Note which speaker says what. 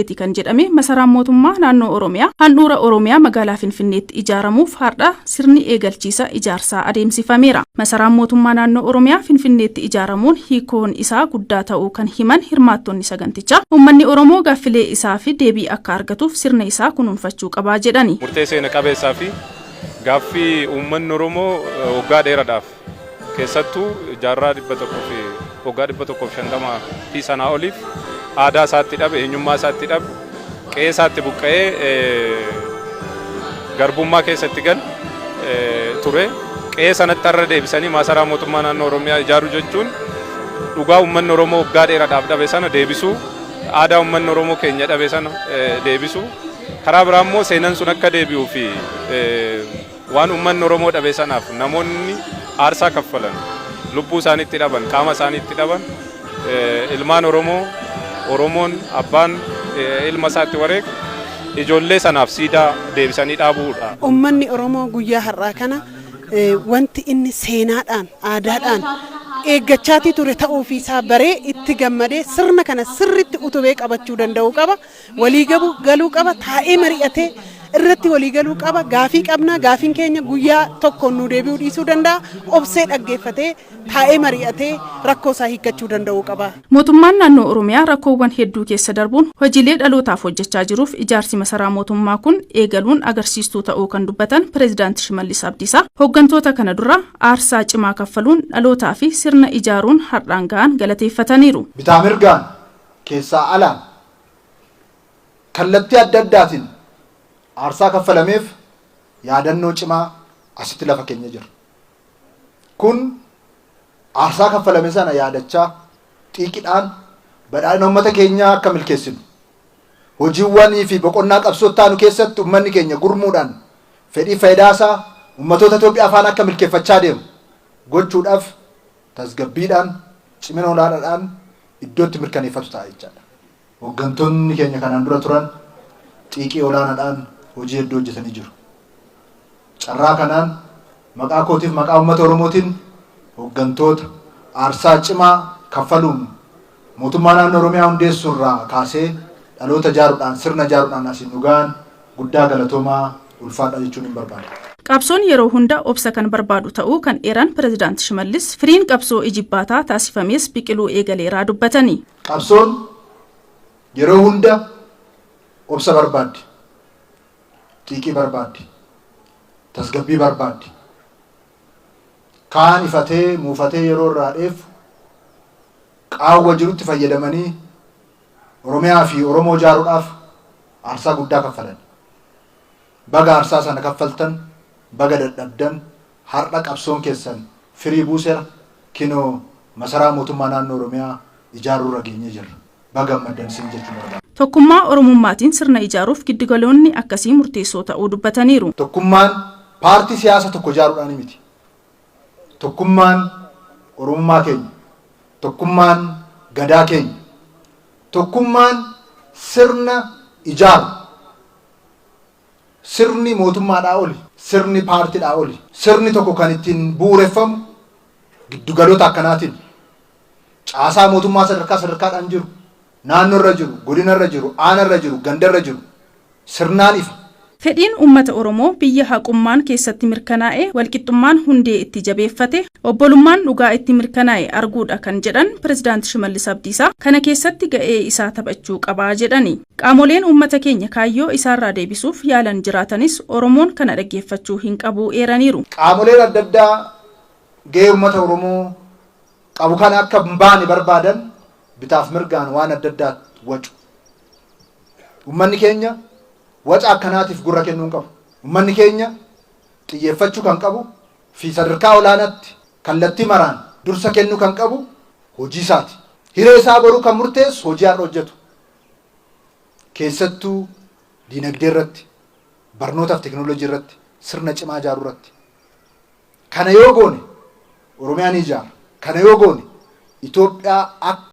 Speaker 1: Kan jedhame masaraan mootummaa naannoo Oromiyaa handhuura Oromiyaa magaalaa Finfinneetti ijaaramuuf har'a sirni eegalchiisa ijaarsaa adeemsifameera. Masaraan mootummaa naannoo Oromiyaa Finfinneetti ijaaramuun hiikoon isaa guddaa ta'uu kan himan hirmaattonni sagantichaa, uummanni Oromoo gaaffilee isaa fi deebii akka argatuuf sirna isaa kunuunfachuu qabaa jedhani.
Speaker 2: Murtee seena qabeessaa fi gaaffii uummanni Oromoo waggaa dheeraadhaaf, keessattuu jaarraa 100 fi waggaa 150 fi sanaa oliif aadaa isaatti dhabe, eenyummaa isaatti dhabe, qe'ee isaatti buqqa'ee garbummaa keessatti gal ture. Qe'ee sanatti har'a deebisanii masaraa mootummaa naannoo Oromiyaa ijaaruu jechuun dhugaa uummanni Oromoo waggaa dheeraadhaaf dhabe sana deebisuu, aadaa uummanni Oromoo keenya dhabe sana deebisuu, karaa biraa immoo seenan sun akka deebi'uu fi waan uummanni Oromoo dhabe sanaaf namoonni aarsaa kaffalan, lubbuu isaaniitti dhaban, qaama isaaniitti dhaban, ilmaan Oromoo, Oromoon abbaan ilma isaatti wareega ijoollee sanaaf siidaa deebisanii dhaabuudha.
Speaker 3: Uummanni Oromoo guyyaa har'aa kana wanti inni seenaadhaan, aadaadhaan eeggachaatii ture ta'uu fi isaa baree itti gammadee sirna kana sirritti utubee qabachuu danda'uu qaba. Walii galuu qaba. Taa'ee mari'atee irratti walii galuu qaba. Gaafii qabna. Gaafiin keenya guyyaa tokkoon nu deebi'uu dhiisuu danda'a. Obsee dhaggeeffatee, taa'ee mari'atee rakkoo isaa hiikkachuu danda'uu qaba.
Speaker 1: Mootummaan naannoo Oromiyaa rakkoowwan hedduu keessa darbuun hojiilee dhalootaaf hojjechaa jiruuf ijaarsi masaraa mootummaa kun eegaluun agarsiistuu ta'uu kan dubbatan Pireezidaanti Shimallis Abdiisaa, hooggantoota kana dura aarsaa cimaa kaffaluun dhalootaa fi sirna ijaaruun har'aan ga'an galateeffataniiru.
Speaker 4: Bitaa mirgaan, keessaa alaan, kallattii adda addaatiin aarsaa kaffalameef yaadannoo cimaa asitti lafa keenya jira. Kun aarsaa kaffalame sana yaadachaa xiiqidhaan badhaadhina uummata keenyaa akka milkeessinu, hojiiwwanii fi boqonnaa qabsoo taanu keessatti uummanni keenya gurmuudhaan fedhii faayidaasaa uummatoota Itoophiyaa faana akka milkeeffachaa deemu gochuudhaaf tasgabbiidhaan, cimina olaanaadhaan iddootti mirkaneeffatu ta'a jechaadha. Hooggantoonni keenya kanaan dura turan xiiqii olaanaadhaan hojii hedduu hojjetanii jiru. Carraa kanaan maqaa kootiif maqaa uummata Oromootiin hooggantoota aarsaa cimaa kaffaluun mootummaa naannoo Oromiyaa hundeessuu irraa kaasee dhaloota ijaaruudhaan, sirna ijaaruudhaan asiin nu ga'an guddaa galatoomaa, ulfaadha jechuun hin barbaada.
Speaker 1: Qabsoon yeroo hunda obsa kan barbaadu ta'uu kan eeran Pireezidaanti Shimallis, firiin qabsoo ijibbaataa taasifames biqiluu eegaleeraa dubbatani.
Speaker 4: Qabsoon yeroo hunda obsa barbaaddi. Xiiqii barbaaddi. Tasgabbii barbaaddi. Kaan ifatee muufatee yeroo irraa dheeffu qaawwa jirutti fayyadamanii Oromiyaa fi Oromoo ijaaruudhaaf aarsaa guddaa kaffalan. Baga aarsaa sana kaffaltan, baga dadhabdan, har'a qabsoon keessan firii buuseera, kinoo masaraa mootummaa naannoo Oromiyaa ijaaruurra geenyee jirra. Baga gammaddan isin jechuun barbaada.
Speaker 1: Tokkummaa Oromummaatiin sirna ijaaruuf giddugaloonni akkasii murteessoo ta'uu dubbataniiru.
Speaker 4: Tokkummaan paartii siyaasa tokko ijaaruudhaan miti. Tokkummaan Oromummaa keenya, tokkummaan gadaa keenya, tokkummaan sirna ijaaru, sirni mootummaadhaa oli, sirni paartiidhaa oli, sirni tokko kan ittiin bu'uureffamu giddugaloota akkanaatiin, caasaa mootummaa sadarkaa sadarkaadhaan jiru, naannoo irra jiru, godina irra jiru, aana irra jiru, ganda irra jiru, sirnaan ifa.
Speaker 1: Fedhiin uummata Oromoo biyya haqummaan keessatti mirkanaa'e, walqixxummaan hundee itti jabeeffate, obbolummaan dhugaa itti mirkanaa'e arguudha kan jedhan Pireezidaanti Shimallis Abdiisaa, kana keessatti ga'ee isaa taphachuu qabaa jedhani. Qaamoleen uummata keenya kaayyoo isaarraa deebisuuf yaalan jiraatanis Oromoon kana dhaggeeffachuu hin qabu eeraniiru.
Speaker 4: Qaamoleen adda addaa ga'ee uummata Oromoo qabu kana akka hin baane barbaadan bitaaf mirgaan waan adda addaa wacu. Uummanni keenya waca akkanaatiif gurra kennuu hin qabu. Uummanni keenya xiyyeeffachuu kan qabu fi sadarkaa olaanaatti kallattii maraan dursa kennuu kan qabu hojii isaati. Hiree isaa boruu kan murteessu hojii har'a hojjetu. Keessattuu diinagdee irratti, barnootaaf teekinooloojii irratti, sirna cimaa ijaaruu irratti. Kana yoo goone Oromiyaa ni ijaara. Kana yoo goone Itoophiyaa akka